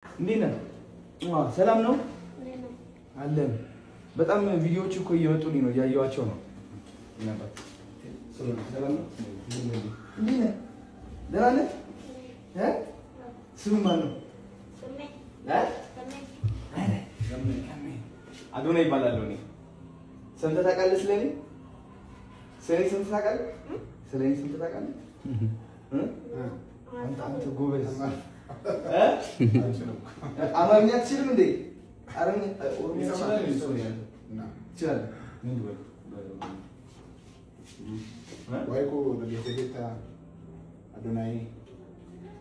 እንዴት ነህ? ሰላም ነው አለን። በጣም ቪዲዮዎች እኮ እየመጡልኝ ነው፣ እያየኋቸው ነው። ሰላም ነው? እንዴት ነህ? ደህና ነህ? ስም ማን ነው? አዶናይ ይባላለሁ። እኔ ሰምተህ ታውቃለህ? ስለኔ ስለኔ ሰምተህ ታውቃለህ? ስለኔ ሰምተህ ታውቃለህ? አንተ ጎበዝ፣ አማርኛ አትችልም እንዴ? ኦሮምኛ ትችላለህ? አዶናይ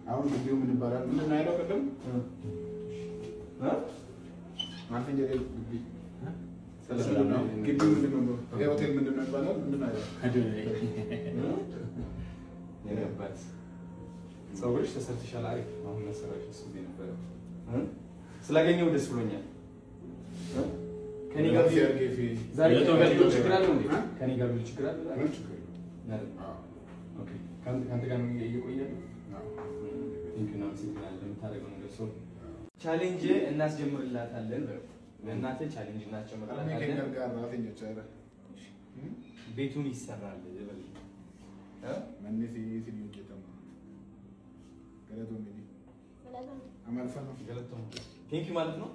አሁን ግቢው ምን ይባላል? ምንድን ነው ያለው ቅድም? ግቢ ግቢው ምንድን ነው? ይሄ ሆቴል ምንድን ነው ይባላል? ምንድን ነው ያለው? ፀጉርሽ ተሰርተሻል። አሪፍ። አሁን መሰራሽ እሱ ነበረ። ስላገኘው ደስ ብሎኛል። ከኔ ጋር ዛሬ ችግር አለው እንዴ? ከኔ ጋር ችግር አለ? Okay። ከአንተ ጋር ነው እየቆየ። Challenge እናስጀምርላታለን። ለእናትህ challenge እናስጀምርላታለን። ቤቱን ይሰራል። Thank you ማለት ነው።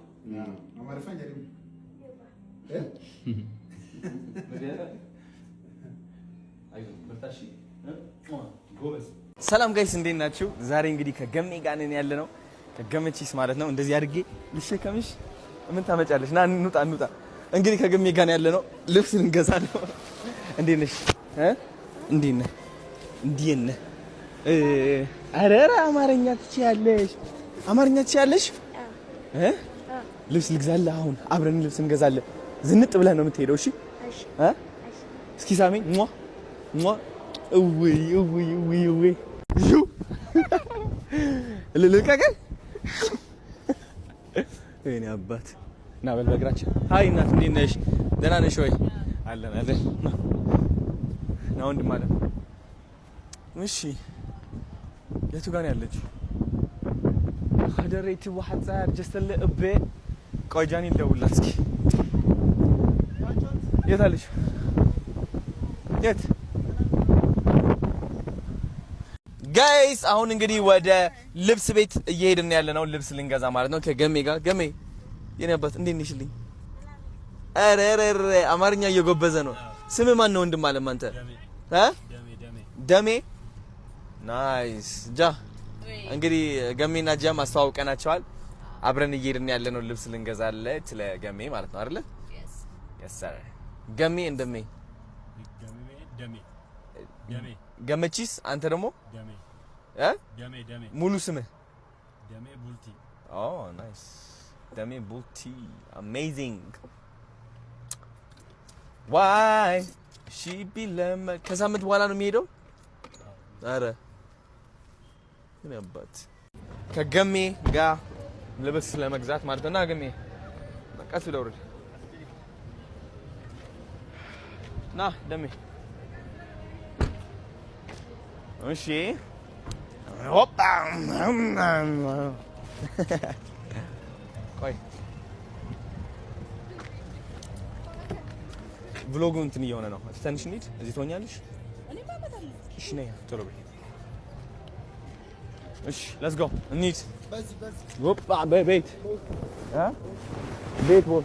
ሰላም guys፣ እንዴት ናችሁ? ዛሬ እንግዲህ ከገሜ ጋር ነን ያለ ነው፣ ከገመቺስ ማለት ነው። እንደዚህ አድርጌ ልሸከምሽ። ምን ታመጫለሽ? ና እንውጣ፣ እንውጣ። እንግዲህ ከገሜ ጋር ያለ ነው፣ ልብስ ልንገዛ ነው። እንዴት ነሽ? እንዴት ነህ? እንዴት ነህ? ኧረ ኧረ አማርኛ ትችያለሽ፣ አማርኛ ትችያለሽ። ልብስ ልግዛልህ። አሁን አብረን ልብስ እንገዛለን። ዝንጥ ብለህ ነው የምትሄደው። እሺ፣ እስኪ ሳመኝ። ሟ ሟ። እውይ እውይ እውይ እውይ። ልልቀቅህ። የእኔ አባት ና በል በእግራችን። Hi እናት፣ እንዴት ነሽ? ደህና ነሽ ወይ? አለን አለን። ና ወንድም አለ። እሺ፣ የቱ ጋር ነው ያለችው? ሀደሬቲ ወሐጻር ጀስተለ እቤ። ቆይ ጃኒ ልደውልላት እስኪ። የት አለች? የት guys? አሁን እንግዲህ ወደ ልብስ ቤት እየሄድን ያለ ነው፣ ልብስ ልንገዛ ማለት ነው ከገሜ ጋር። ገሜ የኔ አባት፣ እንዴት ነሽልኝ? ኧረ ኧረ ኧረ አማርኛ እየጎበዘ ነው። ስም ማን ነው ወንድም አለም አንተ? እ ደሜ። Nice። ጃ፣ እንግዲህ ገሜና ጃም አስተዋውቀናቸዋል። አብረን እየሄድን ያለ ነው ልብስ ልንገዛለት ለገሜ ማለት ነው አይደለ? Yes sir። ገሜ እንደሜ ገመቺስ። አንተ ደግሞ እ ሙሉ ስምህ? Oh nice፣ ደሜ ቡልቲ፣ amazing። ዋይ ሺ ቢለመ ከሳምንት በኋላ ነው የሚሄደው። አረ ምን አባት ከገሜ ጋር ልብስ ለመግዛት ማለት ነው። እና ገሜ ቀስ ብለህ ውረድ። ና ደሜ። እሺ ሆፓ፣ ቆይ vlog ኡ እንትን እየሆነ ነው። ትንሽ እንሂድ። እዚህ ትሆኛለሽ። እሺ ነይ ቶሎ በይ። እሺ let's go፣ እንሂድ። ሆፓ ቤት ቤት ቦል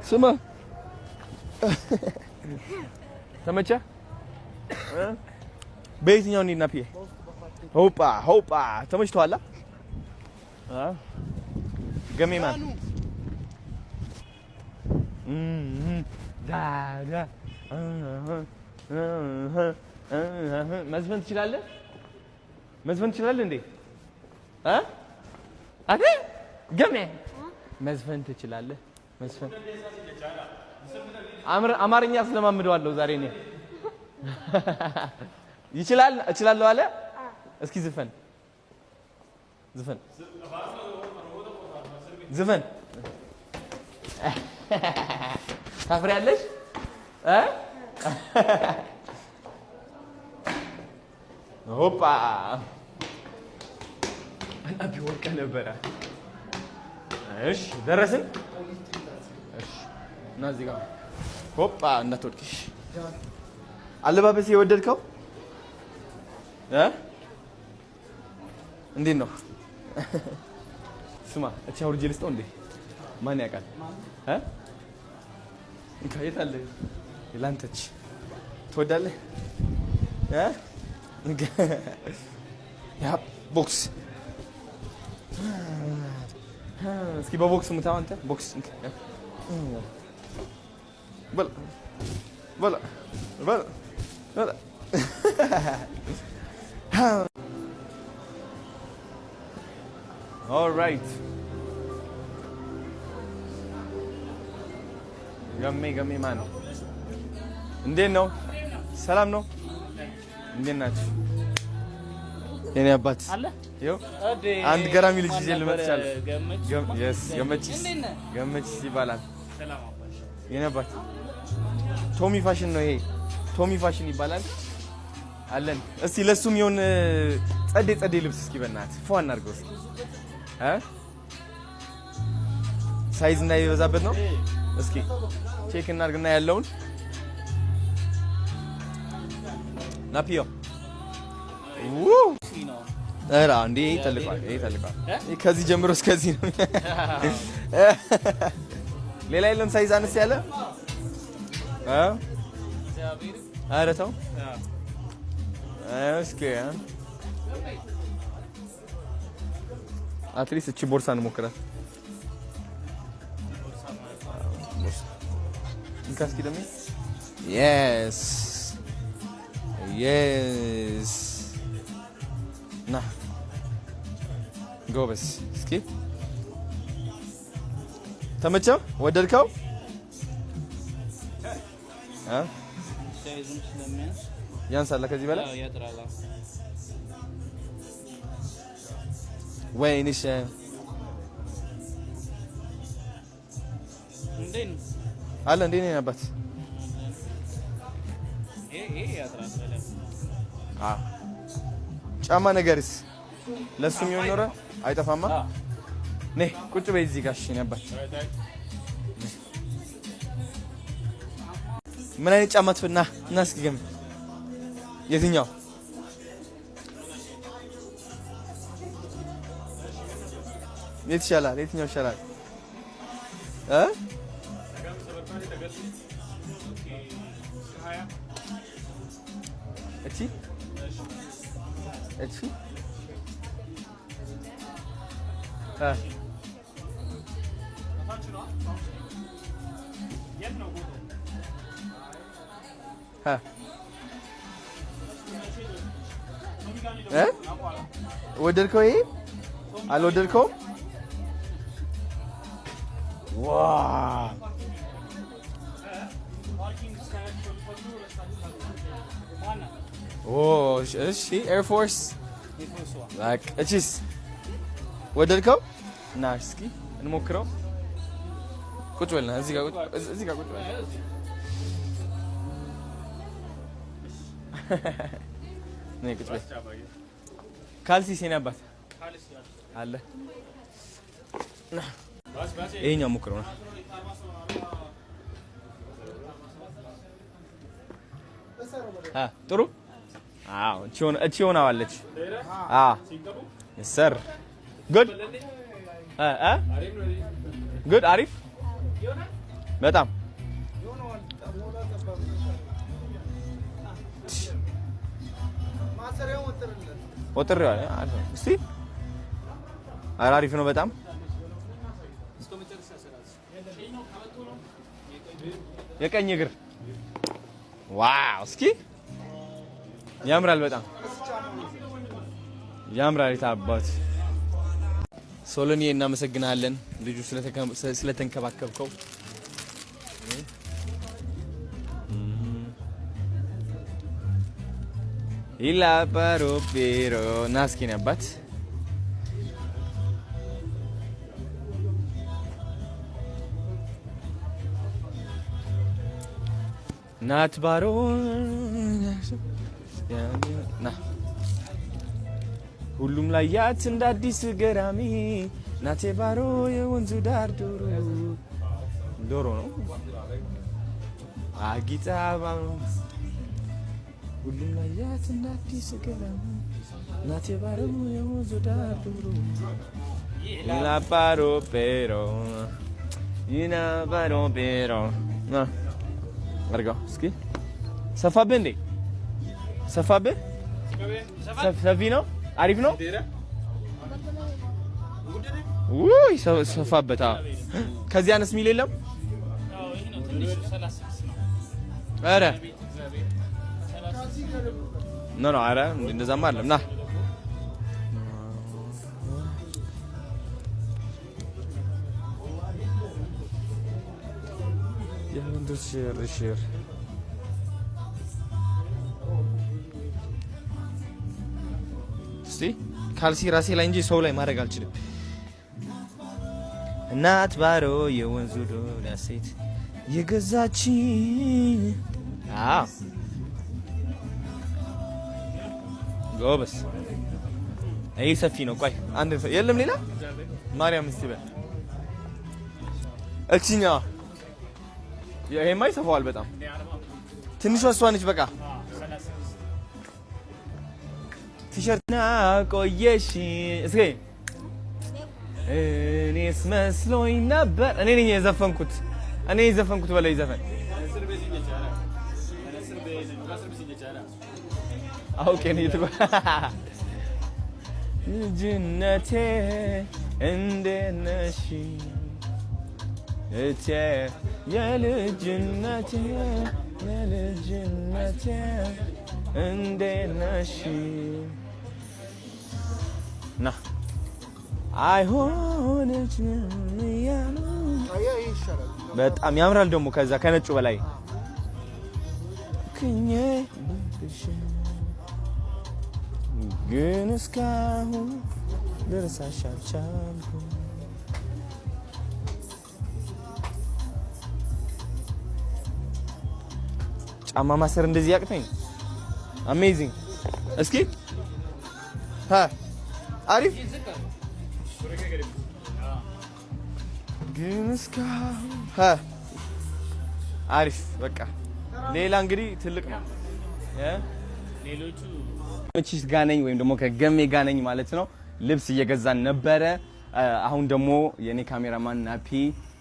ስማ፣ ተመቸህ? በየትኛው እንሂድ? ናፒ ሆፓ ሆፓ፣ ተመችቶሃል? ገሜ ማን መዝፈን ትችላለህ? መዝፈን ትችላለህ እንዴ? አረ ገሜ መዝፈን ትችላለህ? መዝፈን አማርኛ አስለማምደዋለሁ ዛሬ እኔ። ይችላል፣ እችላለሁ አለ። እስኪ ዝፈን ዝፈን ዝፈን። ታፍሪያለሽ? እ ሆፓ። አናቢ ወርቀ ነበረ። እሺ ደረስን። እሺ እና እዚህ ጋር ሆፓ እንዳትወድቅሽ። አለባበሴ የወደድከው እ እንዴት ነው? ስማ እቺ አውርጄ ልስጠው እንዴ? ማን ያውቃል? እ እንካ የት አለ ላንተች ትወዳለህ? እ ያ ቦክስ እስኪ በቦክስ ምታው አንተ ቦክስ በላ በላ በላ በላ። Alright ገሜ ገሜ ማን ነው? እንዴት ነው? ሰላም ነው? እንዴት ናችሁ? የኔ አባት ይኸው አንድ ገራሚ ልጅ ይዤ ልመጥቻለሁ። ገመቺስ ገመቺስ ይባላል። የኔ አባት ቶሚ ፋሽን ነው ይሄ። ቶሚ ፋሽን ይባላል። አለን። እስቲ ለሱም የሆነ ጸዴ ጸዴ ልብስ እስኪ በእናትህ ፏ እናድርገው እስኪ እ size እንዳይበዛበት ነው። እስኪ check እናድርግና ያለውን ናፒዮ ኧረ እንዴ ይጠልቋል፣ ይጠልቋል። ከዚህ ጀምሮ እስከዚህ ነው። ሌላ የለም size አነስ ያለ እ ኧረ ተው እስኪ at least እቺ ቦርሳ እንሞክራት። እንካ እስኪ ደግሞ yes yes ና ጎበዝ። እስኪ ተመቸው? ወደድከው? ያንሳል ከዚህ በላይ ወይኔ አለ እንዴ ነው አባት ጫማ ነገርስ ለሱ የሚሆን ኖረ አይጠፋማ። ነይ ቁጭ በይ እዚህ ጋር። እሺ የእኔ አባት ምን አይነት ጫማ ትፍና እና እስኪ ገም የትኛው የት ይሻላል? የትኛው ይሻላል? እ እቺ እቺ እ እ ወደድከው? ይሄ አልወደድከውም? Wow እሺ፣ Air Force እቺስ ወደድከው? ና እስኪ እንሞክረው። ቁጭ በልና እዚህ ጋር ቁጭ በል። ቁጭ በል። ካልሲ የኔ አባት አለ። ይሄኛው ሞክረው ነው። ጥሩ አዎ፣ እቺ ሆናዋለች። አዎ sir good እ good አሪፍ በጣም ወጥሬዋለሁ። እስቲ ኧረ አሪፍ ነው በጣም የቀኝ እግር wow! እስኪ ያምራል፣ በጣም ያምራል። የታባት ሶሎኒ እናመሰግናለን፣ ልጁ ስለተንከባከብከው። ኢላባሮቤሮ ና እስኪ የኔ አባት ናት ባሮ ና ሁሉም ላይ ያት እንደ አዲስ ገራሚ ናቴ ባሮ የወንዙ ዳር ዶሮ ዶሮ ነው አጊጣ ሁሉም ላይ ያት እንደ አዲስ ገራሚ ናቴ ባሮ የወንዙ ዳር ዶሮ ይላባሮ ፔሮ ይናባሮ ፔሮ አድርገው እስኪ። ሰፋብህ እንዴ? ሰፋብህ? ሰፊ ነው። አሪፍ ነው። ውይ ሰፋበት። ከዚህ አነስ የሚል የለም። ኧረ no no፣ ኧረ እንደዛማ አይደለም። ና የወንዶች ሽርሽር እስቲ ካልሲ ራሴ ላይ እንጂ ሰው ላይ ማድረግ አልችልም። እናት ባሮ የወንዙ ዶዳ ሴት የገዛችኝ ጎበስ። ይህ ሰፊ ነው። ቆይ አንድ የለም ሌላ ማርያም እስቲ በል እችኛዋ ይሄማ ይሰፋዋል በጣም ትንሿ እሷ ነች። በቃ ቲሸርትና ቆየሽ እስኪ እኔስ መስሎኝ ነበር። እኔ ነኝ የዘፈንኩት፣ እኔ የዘፈንኩት በላይ ዘፈን አውቄ ነው። ልጅነቴ እንዴት ነሽ እቴ የልጅነቴ የልጅነቴ እንዴት ነሽ ና አይሆነችም እያሉ በጣም ያምራል። ደግሞ ከዛ ከነጩ በላይ ክኜ ግን እስካሁን ልረሳሽ አልቻልኩም። ጫማ ማሰር እንደዚህ ያቅተኝ። Amazing። እስኪ አሪፍ ግን እስካሁን አሪፍ። በቃ ሌላ እንግዲህ ትልቅ ነው። ሌሎቹ ጋር ነኝ ወይም ደግሞ ከገሜ ጋር ነኝ ማለት ነው። ልብስ እየገዛን ነበረ። አሁን ደግሞ የኔ ካሜራማን ናፒ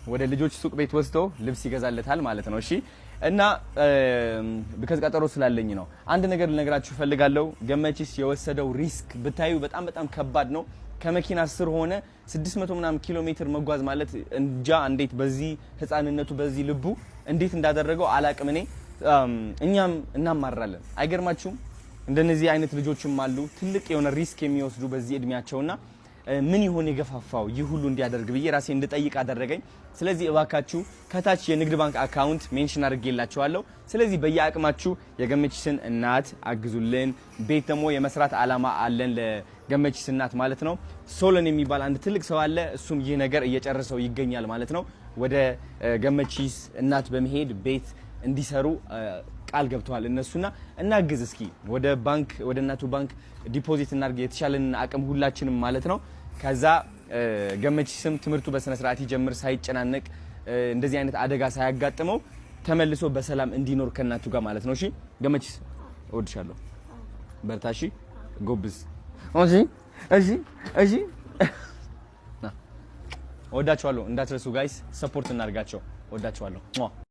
ወደ ልጆች ሱቅ ቤት ወስዶ ልብስ ይገዛለታል ማለት ነው። እሺ እና because ቀጠሮ ስላለኝ ነው። አንድ ነገር ልነግራችሁ እፈልጋለሁ። ገመቺስ የወሰደው risk ብታዩ በጣም በጣም ከባድ ነው። ከመኪና ስር ሆነ 600 ምናምን ኪሎ ሜትር መጓዝ ማለት እንጃ እንዴት በዚህ ህፃንነቱ በዚህ ልቡ እንዴት እንዳደረገው አላቅም። እኔ እኛም እናማራለን። አይገርማችሁም? እንደነዚህ አይነት ልጆችም አሉ ትልቅ የሆነ risk የሚወስዱ በዚህ እድሜያቸውና ምን ይሆን የገፋፋው ይህ ሁሉ እንዲያደርግ ብዬ ራሴ እንድጠይቅ አደረገኝ። ስለዚህ እባካችሁ ከታች የንግድ ባንክ account mention አድርጌላችኋለሁ። ስለዚህ በየአቅማችሁ የገመቺስን እናት አግዙልን። ቤት ደግሞ የመስራት አላማ አለን ለገመቺስ እናት ማለት ነው። ሶለን የሚባል አንድ ትልቅ ሰው አለ። እሱም ይህ ነገር እየጨረሰው ይገኛል ማለት ነው። ወደ ገመቺስ እናት በመሄድ ቤት እንዲሰሩ ቃል ገብተዋል እነሱና እናግዝ እስኪ ወደ ባንክ ወደ እናቱ ባንክ deposit እናድርግ የተሻለን አቅም ሁላችንም ማለት ነው። ከዛ ገመቺስም ትምህርቱ በስነ ስርዓት ይጀምር ሳይጨናነቅ እንደዚህ አይነት አደጋ ሳያጋጥመው ተመልሶ በሰላም እንዲኖር ከእናቱ ጋር ማለት ነው። እሺ ገመቺስ እወድሻለሁ። በርታ። እሺ ጎብዝ። እሺ እሺ እሺ። እወዳችኋለሁ። እንዳትረሱ guys፣ support እናድርጋቸው። እወዳችኋለሁ።